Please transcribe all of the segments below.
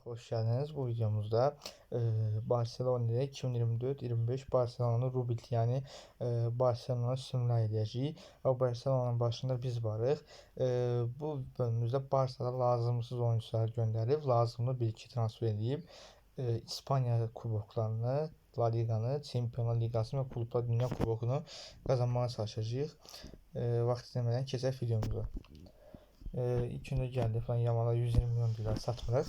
Xoş geldiniz. Bu videomuzda Barcelona ile 2024-25 Barcelona'nın Rubit, yani Barcelona simülə edəcəyik. Və Barcelona'nın başında biz varıq. Bu bölümümüzdə Barça'da lazımsız oyuncular göndərib, lazımlı bir-iki transfer edib. İspaniya kuboklarını, La Liga'nı, Çempionlar Liqasını və Klublar Dünya Kubokunu qazanmağa çalışacağıq. Vaxt itirmədən keçək videomuza. İlk öncə gəldi falan Yamala 120 milyon dolar satmırıq.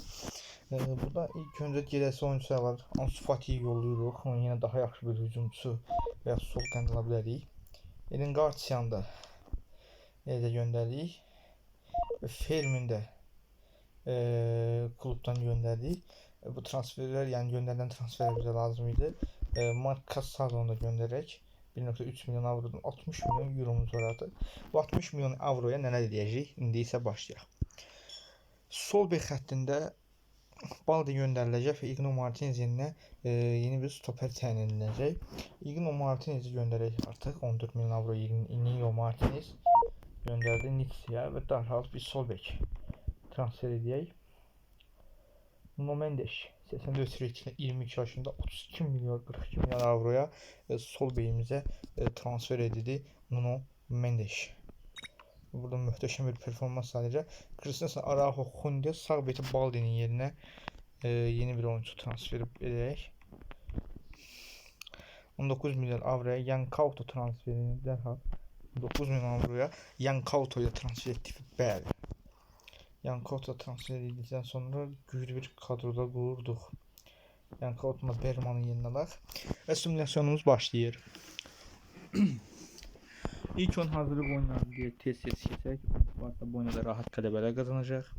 Burada ilk öncə gələcək oyuncular var. Ansu Fati'yi yollayırıq. Onun yenə daha yaxşı bir hücumçu və ya sol qənd ala bilərik. Eden Garcia'nı da elə də göndərdik. Və Fermin də klubdan göndərdik. Bu transferlər, yəni göndərilən transferlər bizə lazım idi. Marc Casadonu da göndərək. 1.3 milyon avrodan 60 milyon euromuz var artıq. Bu 60 milyon avroya nələr edəcəyik? İndi isə başlayaq. Sol bek xəttində Balde göndəriləcək və Igno Martinez yerinə yeni bir stoper təyin ediləcək. Igno Martinez'i göndərək artıq 14 milyon avro Inigo Martinez göndərdi Nitsa'ya və dərhal bir sol bek transfer edək. Nuno Mendes 84 reytinqlə 22 yaşında 32 milyon 42 milyon avroya sol bekimizə transfer edildi Nuno Mendes. Burada möhtəşəm bir performans sadəcə. Christensen, Araujo, Kounde sağ beki Balde'nin yerinə yeni bir oyuncu transfer edərək 19 milyon avroya Yan Couto transferini dərhal 9 milyon avroya Yan Couto'ya transfer etdik. Bəli. Yan Couto transfer edildikdən sonra güclü bir kadroda qurduq. Yan Couto'na Berman'ın yerinə alaq. Və simülasyonumuz başlayır. İlk 10 hazırlıq oyunlarını deyə tez-tez keçək. Barsa bu oyunda da rahat qələbələr qazanacaq.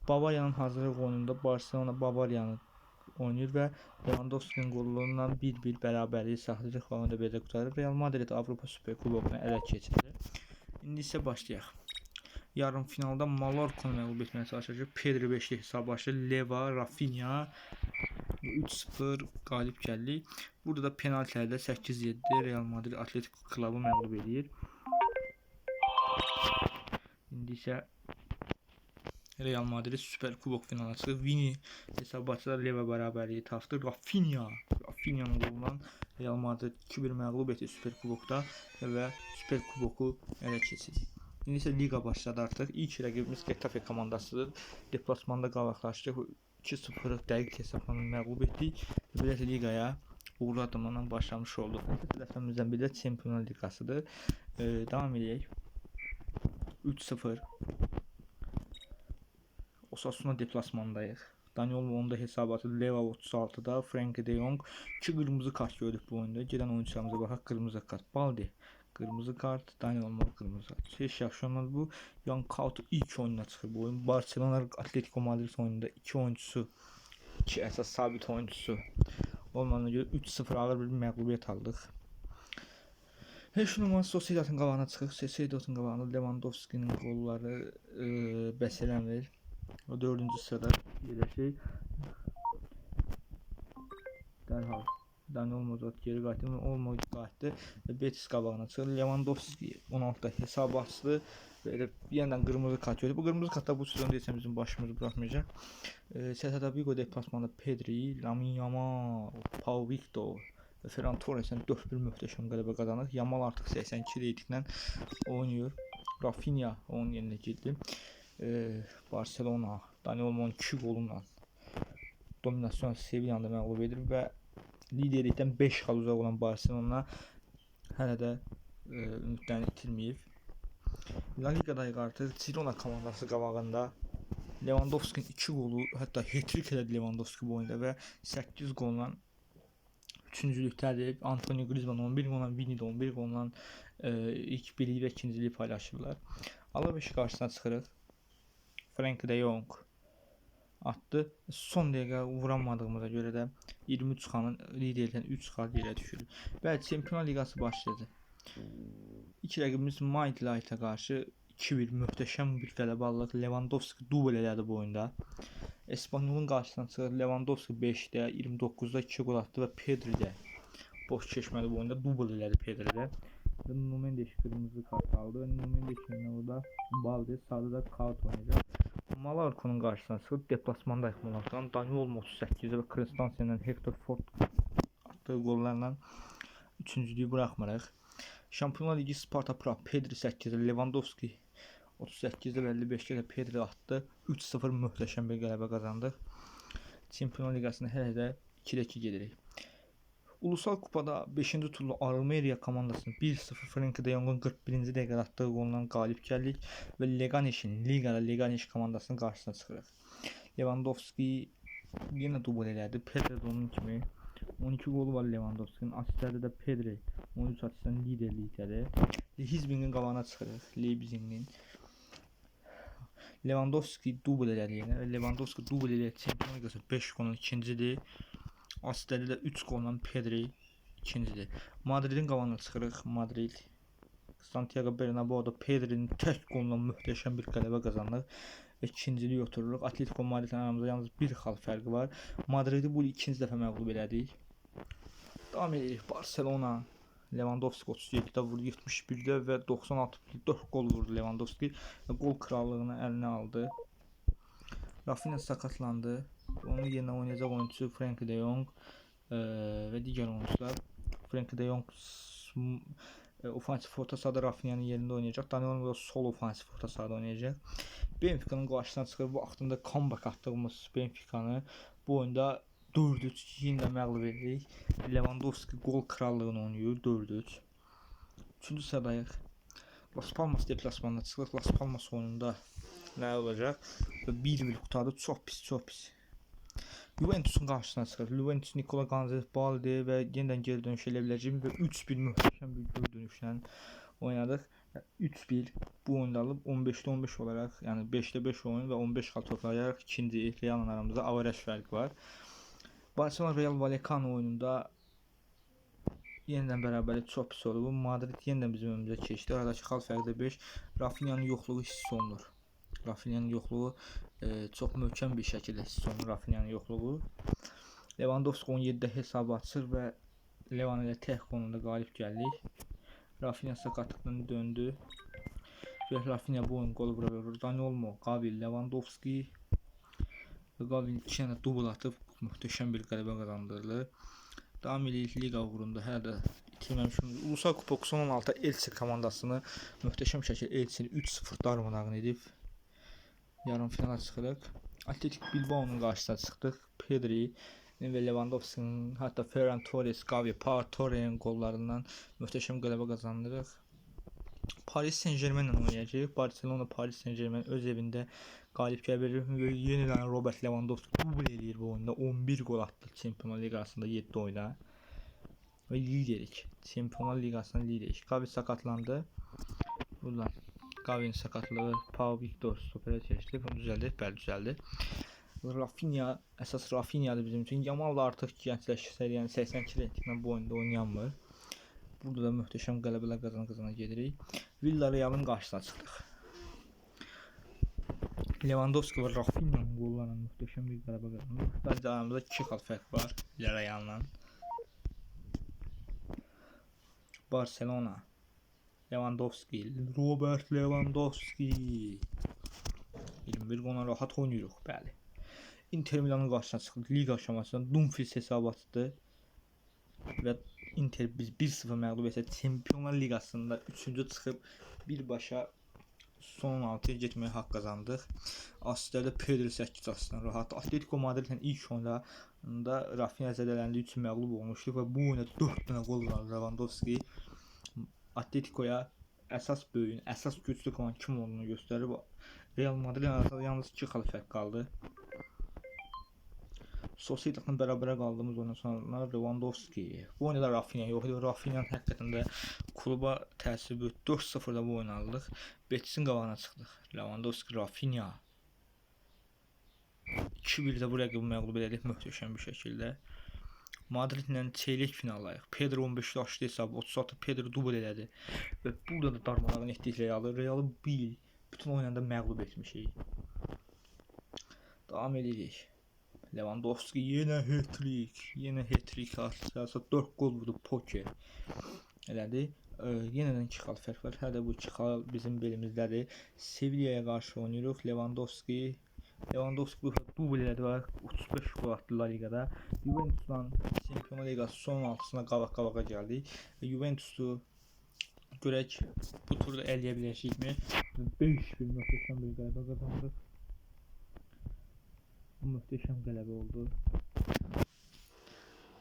Bavariyanın hazırlıq oyununda Barcelona Bavariyanı oynayır və Lewandowski'nin qolundan 1-1 bərabərliyi saxlayacaq və oyunda belə qurtarır. Real Madrid Avropa Super Kubokunu ələ keçirir. İndi isə başlayaq. Yarım finalda Mallorcanı məğlub etməyə çalışacaq. Pedri 5-lik hesab açdı. Leva, Rafinha 3-0 qalib gəldik. Burada da penaltilərdə 8-7 Real Madrid Atletico Club'ı məğlub edir. İndi isə Real Madrid Süper Kubok finalına çıxır. Vini hesab açdı. Leva bərabərliyi tapdı. Rafinha, Rafinha'nın qolundan Real Madrid 2-1 məğlub etdi Süper Kubokda və Süper Kuboku ələ keçirdi. İndi isə liqa başladı artıq. İlk rəqibimiz Getafe komandasıdır. Deplasmanda qabaqlaşdıq. 2-0 dəqiq hesabla məğlub etdik. Belə liqaya uğurlu addımlarla başlamış olduq. Hədəflərimizdən biri də Çempionlar Liqasıdır. Davam edək. 3-0. Osasuna deplasmandayıq. Dani Olmo onda hesab atdı. Leva 36-da, Frenkie de Jong 2 qırmızı kart gördük bu oyunda. Gedən oyunçularımıza baxaq, qırmızı kart. Balde qırmızı kart, Dani Olmo qırmızı kart. Heç yaxşı olmadı bu. Yan Couto ilk oyununa çıxır bu oyun. Barcelona Atletico Madrid oyununda iki oyuncusu, iki əsas sabit oyuncusu olmadığına görə 3-0 ağır bir məğlubiyyət aldıq. Heç olmazsa Sociedad'ın qabağına çıxıq. Sociedad'ın qabağında Lewandowski'nin qolları bəs eləmir. O dördüncü sırada yerləşir. Dərhal Dani Olmo geri qayıtdı. Olmo qayıtdı və Betis qabağına çıxır. Lewandowski 16-da hesab açdı və elə yenədən qırmızı kart gördü. Bu qırmızı kartlar bu sezon deyəsən bizim başımızı buraxmayacaq. Celta Vigo deplasmanda Pedri, Lamine Yamal, Pau Victor və Ferran Torres'in 4-1 möhtəşəm qələbə qazanır. Yamal artıq 82 reytinqlə oynayır. Rafinha onun yerinə girdi. Barcelona Dani Olmo'nun 2 qolunla dominasyon Sevillanı da məğlub edir və liderlikdən 5 xal uzaq olan Barcelona hələ də ümidlərini itirməyib. La Liqadayıq artıq. Girona komandası qabağında Lewandowski'nin 2 qolu, hətta hat-trick elədi Lewandowski bu oyunda və 8 qolla üçüncülükdədir. Antonio Griezmann 11 qolla, Vini də 11 qolla ilk birliyi və ikinciliyi paylaşırlar. Alaves qarşısına çıxırıq. Frenkie de Jong atdı. Son dəqiqə vuramadığımıza görə də 23 xalın liderlikdən 3 xal yerə düşürük. Bəli, Çempionlar Liqası başladı. İlk rəqibimiz Madrid'ə qarşı 2-1 möhtəşəm bir qələbə aldıq. Lewandowski dubl elədi bu oyunda. Espanyolun qarşısına çıxır. Lewandowski 5-də, 29-da 2 qol atdı və Pedri də boş keçmədi bu oyunda. Dubl elədi Pedri də. Və Nuno Mendes qırmızı kart aldı. Nuno Mendes yerinə orada Balde, sağda da Couto oynayacaq. Mallorcanın qarşısına çıxıb deplasmandayıq Mallorcanın. Dani Olmo 38-də və Kristensenlə Hector Ford atdığı qollarla üçüncülüyü buraxmırıq. Şampionlar Ligi Sparta Prag Pedri 8-də, Lewandowski 38-də və 55-də də Pedri atdı. 3-0 möhtəşəm bir qələbə qazandıq. Çempionlar Liqasında hələ də 2-də 2 gedirik. Ulusal Kupada 5-ci turda Almeria komandasını 1-0 Frenkie de Jong'un 41-ci dəqiqədə atdığı qolla qalib gəldik və Leganes'in Ligada Leganes komandasının qarşısına çıxırıq. Lewandowski yenə dubl elədi. Pedri də onun kimi 12 qolu var Lewandowski'nin. Asistlərdə də Pedri 13 asistlə liderlikdədir. Leipzig'in qabağına çıxırıq. Leipzig'in Lewandowski dubl elədi yenə və Lewandowski dubl eləyək Çempionlar Liqası 5 qolla ikincidir. Asistlərdə də 3 qolla Pedri ikincidir. Madridin qabağına çıxırıq. Madrid Santiago Bernabéu'da Pedri'nin tək qolla möhtəşəm bir qələbə qazandıq və ikinciliyi otururuq. Atletico Madridlə aramızda yalnız bir xal fərqi var. Madridi bu il ikinci dəfə məğlub elədik. Davam edirik. Barcelona Lewandowski 37-də vurdu, 71-də və 96 4 qol vurdu Lewandowski və qol krallığını əlinə aldı. Rafinha sakatlandı. Onun yerinə oynayacaq oyunçu Frenkie de Jong və digər oyunçular. Frenkie de Jong ofansif orta sahada Rafinha'nın yerində oynayacaq. Dani Olmo da sol ofansif orta sahada oynayacaq. Benfica'nın qarşısına çıxır. Vaxtında comeback atdığımız Benfica'nı bu oyunda 4-3 yenə məğlub edirik. Lewandowski qol krallığını oynayır 4-3. Üçüncü sıradayıq. Las Palmas deplasmanına çıxırıq. Las Palmas oyununda nə olacaq? Və 1-1 qurtardı. Çox pis, çox pis. Juventusun qarşısına çıxır. Juventus Nikola Gonzalez Balde və yenidən geri dönüş elə biləcəyim və 3-1 möhtəşəm bir geri dönüşlə oynadıq. 3-1 bu oyunda alıb 15-də 15 olaraq, yəni 5-də 5 oyun və 15 xal toplayaraq ikinci Real'la aramızda averaj fərqi var. Barcelona Real Vallecano oyununda yenidən bərabərlik çox pis oldu. Madrid yenidən bizim önümüzə keçdi. Aradakı xal fərqi də 5. Rafinha'nın yoxluğu hiss olunur. Rafinha'nın yoxluğu çox möhkəm bir şəkildə hiss olunur Rafinha'nın yoxluğu. Lewandowski 17-də hesabı açır və Levan ilə tək qolunda qalib gəldik. Rafinha sakatlıqdan döndü. Və Rafinha bu oyun qolu vura bilir. Dani Olmo, Gavi, Lewandowski və Gavi 2 dənə dubl atıb möhtəşəm bir qələbə qazandırdı. Davam edirik liqa uğrunda hələ də itirməmişik. Ulusal Kupok son 16 Elche komandasını möhtəşəm şəkildə Elche'ni 3-0 darmadağın edib yarım finala çıxırıq. Atletik Bilbao'nun qarşısına çıxdıq. Pedri və Lewandowski'nin, hətta Ferran Torres, Gavi, Pau Torres'in qollarından möhtəşəm qələbə qazandırıq. Paris Saint-Germain ilə oynayacağıq. Barcelona Paris Saint-Germain öz evində qalib gəlir və yenidən Robert Lewandowski dubl eləyir bu oyunda. 11 qol atdı Çempionlar Liqasında 7 oyunda. Və liderik. Çempionlar Liqasında liderik. Gavi sakatlandı. Buradan Gavi'nin sakatlığı Pau Victor stoperə keçdi. Bunu düzəldi. Bəli, düzəldi. Rafinha, əsas Rafinha'dır bizim üçün. Yamal da artıq gəncləşirsə, yəni 82 reytinqlə bu oyunda oynayamır. Burada da möhtəşəm qələbələr qazana-qazana gedirik. Villarreal'ın qarşısına çıxdıq. Lewandowski və Rafinha'nın qollarla möhtəşəm bir qələbə qazandıq. Sadəcə aramızda 2 xal fərq var Villarreal'la. Barcelona. Lewandowski, Robert Lewandowski. 21 qolla rahat oynayırıq, bəli. Inter Milanın qarşısına çıxdıq. Liqa aşamasında Dumfries hesabı açdı. Və Inter biz 1-0 məğlub etsə Çempionlar Liqasında 3-cü çıxıb birbaşa son 16-ya getməyə haqq qazandıq. Asistlərdə Pedri 8 asistlə rahat. Atletico Madridlə ilk oyunda Rafinha zədələndiyi üçün məğlub olmuşduq və bu oyunda 4 dənə qol vuran Lewandowski Atletico'ya əsas böyüyün, əsas güclü komanda kim olduğunu göstərir. Real Madridlə arasında yalnız 2 xal fərq qaldı. Sociedadla bərabərə qaldığımız oyundan sonra Lewandowski. Bu oyunda da Rafinha yox idi. Rafinha'nın həqiqətən də kluba təsiri böyük. 4-0-da bu oyunu aldıq. Betis'in qabağına çıxdıq. Lewandowski, Rafinha. 2-1-də bu rəqibi məğlub elədik möhtəşəm bir şəkildə. Madridlə çeyrək finaldayıq. Pedro 15-də açdı hesabı, 36 Pedro dubl elədi. Və burada da darmadağın etdik Realı. Realı bu il bütün oyunlarda məğlub etmişik. Davam edirik. Lewandowski yenə hat-trick, yenə hat-trick atdı. 4 qol vurdu poker. Elədi. Yenədən 2 xal fərq var. Hələ də bu 2 xal bizim belimizdədir. Sevilla'ya qarşı oynayırıq. Lewandowski Lewandowski bu dubl elədi və 35 gol atdı La Ligada. Juventusla Çempionlar Liqası son 16-sına qabaq-qabağa gəldik. Və Juventusu görək bu turda eləyə biləcəyikmi? 5-1 möhtəşəm bir qələbə qazandıq. Bu möhtəşəm qələbə oldu.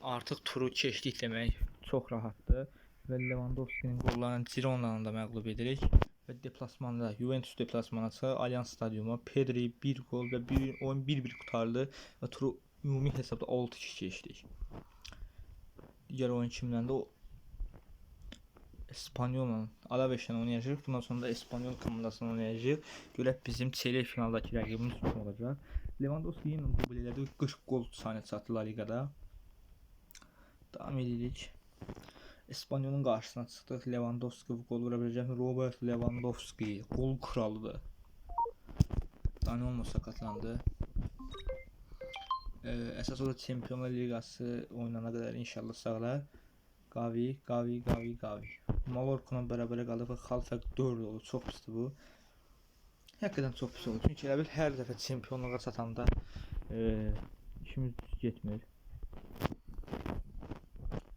Artıq turu keçdik demək çox rahatdır və Lewandowski'nin qollarını Girona'nı da məğlub edirik və deplasmanda Juventus deplasmana çıxır Allianz stadiona. Pedri 1 qol və bir oyun 1-1 qurtardı və turu ümumi hesabda 6-2 keçdik. Digər oyun kimləndi? O Espanyolla, Alaveslə oynayacağıq. Bundan sonra da Espanyol komandasını oynayacağıq. Görək bizim çeyrək finaldakı rəqibimiz kim olacaq. Lewandowski yenə dubl elədi. 40 qol sayına çatdı La Ligada. Davam edirik. Espanyolun qarşısına çıxdıq. Lewandowski qol vura biləcəkmi? Robert Lewandowski qol kralıdır. Dani Olmo sakatlandı. Əsas o da Çempionlar Liqası oynana qədər inşallah sağlar. Gavi, Gavi, Gavi, Gavi. Mallorca-la bərabərə qalıb və xal fərq 4 oldu. Çox pisdir bu. Həqiqətən çox pis oldu. Çünki elə bil hər dəfə çempionluğa çatanda işimiz düz getmir.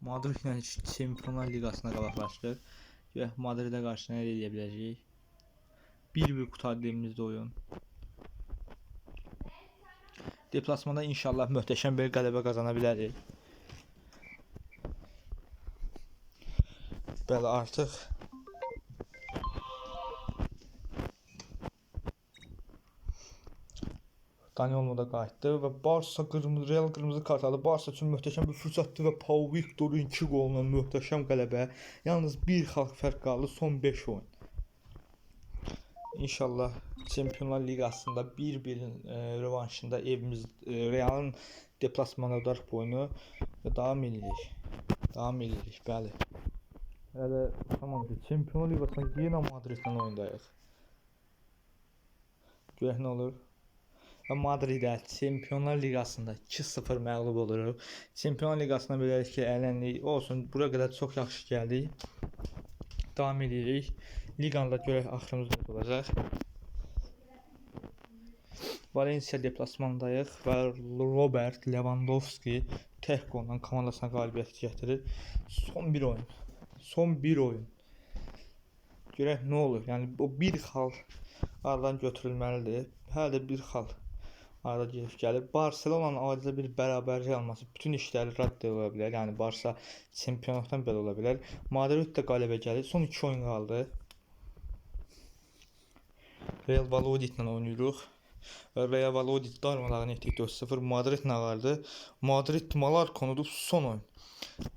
Madridlə Çempionlar Liqasına qabaqlaşdıq. Görək Madridə qarşı nə eləyə biləcəyik. 1-1 qurtardı elimizdə oyun. Deplasmanda inşallah möhtəşəm bir qələbə qazana bilərik. Bəli, artıq Dani Olmo da qayıtdı və Barsa qırmızı, Real qırmızı kart aldı. Barsa üçün möhtəşəm bir fürsətdir və Pau Victor'un 2 qoluna möhtəşəm qələbə. Yalnız bir xal fərq qaldı son 5 oyun. İnşallah Çempionlar Liqasında 1-1 revanşında evimiz Real'ın deplasmanında udarıq bu oyunu və davam edirik. Davam edirik, bəli. Hələ tamamdır. Çempionlar Liqasında yenə Madridlə oyundayıq. Görək nə olur. Və Madridə Çempionlar Liqasında 2-0 məğlub oluruq. Çempionlar Liqasına belə ki, əyləndik. Olsun, bura qədər çox yaxşı gəldik. Davam edirik. Liqanı da görək axırımız nə olacaq. Valencia deplasmandayıq və Robert Lewandowski tək qolla komandasına qalibiyyət gətirir. Son bir oyun. Son bir oyun. Görək nə olur. Yəni o bir xal aradan götürülməlidir. Hələ də bir xal arada gedib gəlir. Barselonanın adicə bir bərabərlik alması bütün işləri rədd ola bilər. Yəni Barsa çempionatdan belə ola bilər. Madrid də qələbə gəlir. Son 2 oyun qaldı. Real Valladolidlə oynayırıq. Real Valladolid darmadağın etdik 4-0. Madrid nə vardı? Madrid Mallorca udub son oyun.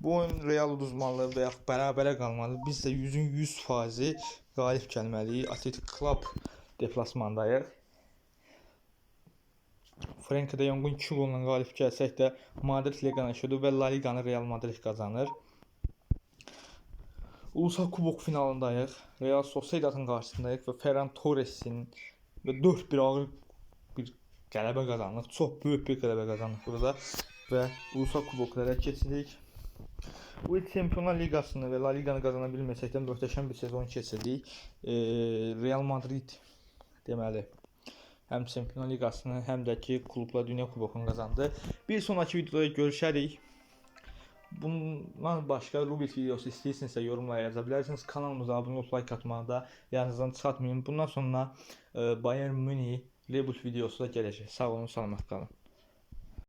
Bu oyun Real uduzmalı və yaxud bərabərə qalmalı. Biz də 100-ün 100% qalib gəlməliyik. Athletic Club deplasmandayıq. Frenkie de Jong'un 2 qolla qalib gəlsək də Madrid Liqanı eşidir və La Liqanı Real Madrid qazanır. Ulusal Kubok finalındayıq. Real Sociedad'ın qarşısındayıq və Ferran Torres'in və 4-1 ağır bir qələbə qazandıq. Çox böyük bir qələbə qazandıq burada və Ulusal Kuboklara keçirik. Bu il Çempionlar Liqasını və La Liqanı qazana bilməsək də möhtəşəm bir sezon keçirdik. Real Madrid deməli həm Çempionlar Liqasını, həm də ki klublar Dünya Kubokunu qazandı. Bir sonraki videoda görüşərik. Bundan başqa Rubik videosu istəyirsinizsə yorumlara yaza bilərsiniz. Kanalımıza abunə olub like atmağı da yadınızdan çıxartmayın. Bundan sonra Bayern Münih Rebus videosu da gələcək. Sağ olun, salamat qalın.